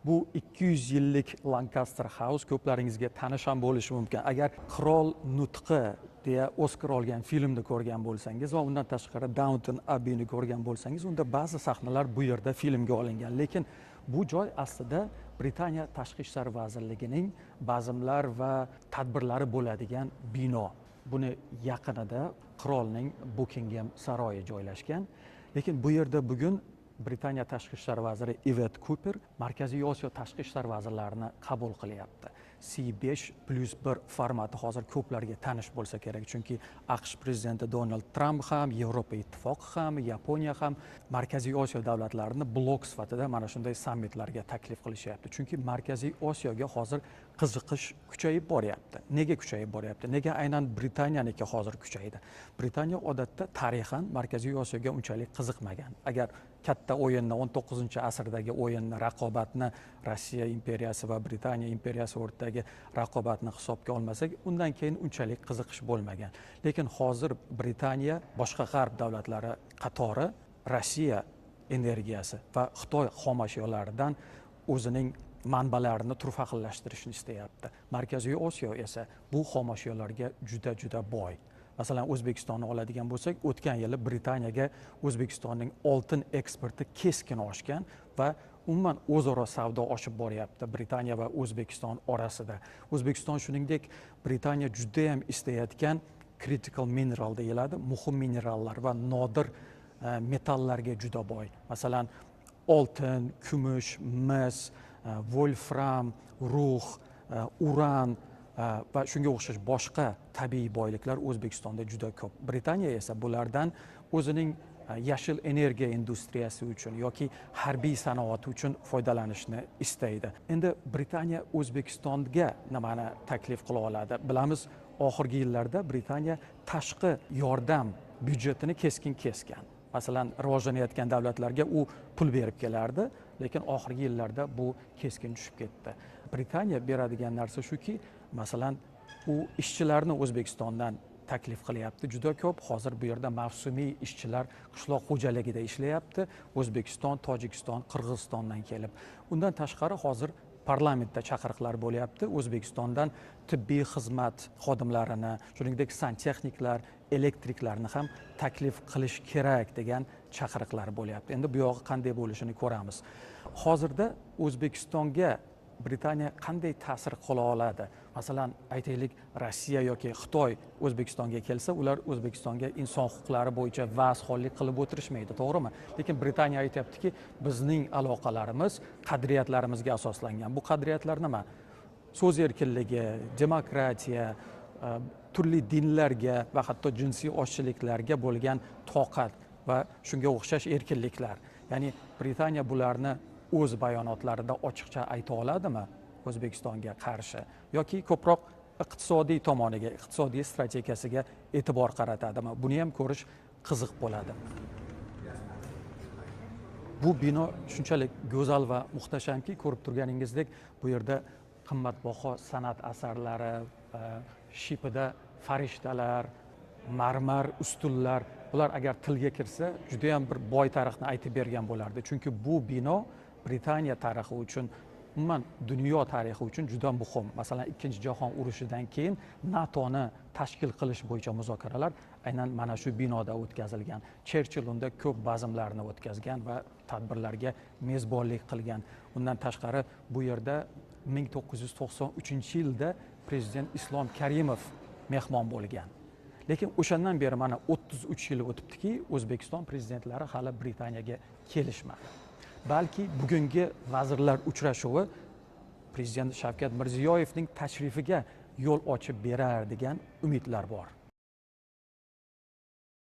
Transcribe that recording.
Bu 200 yillik Lancaster House ko'plaringizga tanish ham bo'lishi mumkin. Agar Qirol nutqi deya Oscar olgan filmni ko'rgan bo'lsangiz va undan tashqari Downton Abbeyni ko'rgan bo'lsangiz, unda ba'zi sahnalar bu yerda filmga olingan. Lekin bu joy aslida Britaniya Tashqi ishlar vazirligining bazmlar va tadbirlari bo'ladigan bino. Buni yaqinida qirolning Buckingham saroyi joylashgan. Lekin bu yerda bugun Britaniya Tashqi ishlar vaziri Yvette Cooper Markaziy Osiyo tashqi ishlar vazirlarini qabul qilyapti. C5+1 formati hozir ko'plarga tanish bo'lsa kerak, chunki AQSh prezidenti Donald Tramp ham, Yevropa Ittifoqi ham, Yaponiya ham Markaziy Osiyo davlatlarini blok sifatida mana shunday sammitlarga taklif qilishyapti. Chunki Markaziy Osiyoga hozir qiziqish kuchayib boryapti. Nega kuchayib boryapti? Nega aynan Britaniyaniki hozir kuchaydi? Britaniya odatda tarixan Markaziy Osiyoga unchalik qiziqmagan. Agar katta o'yinni, 19-asrdagi o'yinni, raqobatni, Rossiya imperiyasi va Britaniya imperiyasi o'rtadagi raqobatni hisobga olmasak, undan keyin unchalik qiziqish bo'lmagan. Lekin hozir Britaniya boshqa g'arb davlatlari qatori Rossiya energiyasi va Xitoy xomashiyolaridan o'zining manbalarini turfa xillashtirishni istayapti. Markaziy Osiyo esa bu xomashyolarga juda-juda boy. Masalan, O'zbekistonni oladigan bo'lsak, o'tgan yili Britaniyaga O'zbekistonning oltin eksporti keskin oshgan va umuman o'zaro savdo oshib boryapti Britaniya va O'zbekiston orasida. O'zbekiston shuningdek Britaniya juda ham istayotgan critical mineral deyiladi, muhim minerallar va nodir metallarga juda boy. Masalan, oltin, kumush, mis, wolfram, rux, uran va shunga o'xshash boshqa tabiiy boyliklar O'zbekistonda juda ko'p. Britaniya esa bulardan o'zining yashil energiya industriyasi uchun yoki harbiy sanoati uchun foydalanishni istaydi. Endi Britaniya O'zbekistonga nimani taklif qila oladi? Bilamiz, oxirgi yillarda Britaniya tashqi yordam byudjetini keskin kesgan. Masalan, rivojlanayotgan davlatlarga u pul berib kelardi, lekin oxirgi yillarda bu keskin tushib ketdi. Britaniya beradigan narsa shuki, masalan, u ishchilarni O'zbekistondan taklif qilyapti juda ko'p. Hozir bu yerda mavsumiy ishchilar qishloq xo'jaligida ishlayapti. O'zbekiston, Tojikiston, Qirg'izistondan kelib. Undan tashqari hozir parlamentda chaqiriqlar bo'lyapti. O'zbekistondan tibbiy xizmat xodimlarini, shuningdek santexniklar, elektriklarni ham taklif qilish kerak degan chaqiriqlar bo'lyapti. Endi bu yog'i qanday bo'lishini ko'ramiz. Hozirda O'zbekistonga Britaniya qanday ta'sir qila oladi? Masalan, aytaylik, Rossiya yoki Xitoy O'zbekistonga kelsa, ular O'zbekistonga inson huquqlari bo'yicha va'zxonlik qilib o'tirishmaydi, to'g'rimi? Lekin Britaniya aytyaptiki, bizning aloqalarimiz qadriyatlarimizga asoslangan. Bu qadriyatlar nima? So'z erkinligi, demokratiya, turli dinlarga va hatto jinsiy ozchiliklarga bo'lgan toqat va shunga o'xshash erkinliklar. Ya'ni Britaniya bularni o'z bayonotlarida ochiqcha ayta oladimi O'zbekistonga qarshi yoki ko'proq iqtisodiy tomoniga, iqtisodiy strategiyasiga e'tibor qaratadimi? Buni ham ko'rish qiziq bo'ladi. Bu bino shunchalik go'zal va muhtashamki, ko'rib turganingizdek, bu yerda qimmatbaho san'at asarlari, shipida farishtalar, marmar ustunlar, bular agar tilga kirsa, juda ham bir boy tarixni aytib bergan bo'lardi. Chunki bu bino Britaniya tarixi uchun, umuman dunyo tarixi uchun juda muhim. Masalan, 2 jahon urushidan keyin NATOni tashkil qilish bo'yicha muzokaralar aynan mana shu binoda o'tkazilgan. Cherchill unda ko'p bazmlarni o'tkazgan va tadbirlarga mezbonlik qilgan. Undan tashqari bu yerda 1993-yilda prezident Islom Karimov mehmon bo'lgan. Lekin o'shandan beri mana 33 yil o'tibdiki, O'zbekiston prezidentlari hali Britaniyaga kelishmadi. Balki bugungi vazirlar uchrashuvi prezident Shavkat Mirziyoyevning tashrifiga yo'l ochib berar degan umidlar bor.